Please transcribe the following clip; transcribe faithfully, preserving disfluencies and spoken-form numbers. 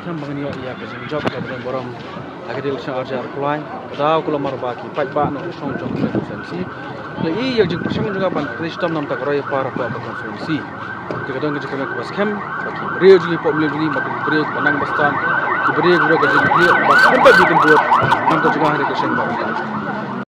Kam bang ngi ïa ka jingjop ka bang borom ha ka dil sha arja arkulai. Ka daw ka lamar ba ki paidbah na ka shong jong ka constituency la i ïa ka jingpyrshang jong ka ban trei shitom namar ka roi par ka constituency. Te ka dang ka jingkyrmen kaba skhem ba ki briew jong ngi, pop miljing ngi, ba ki briew ba nang ba stad, ki briew ki briew ka jingkyrmen ba skhem ba ki kan buat namar ka jong ka ha ka seng ba ngi.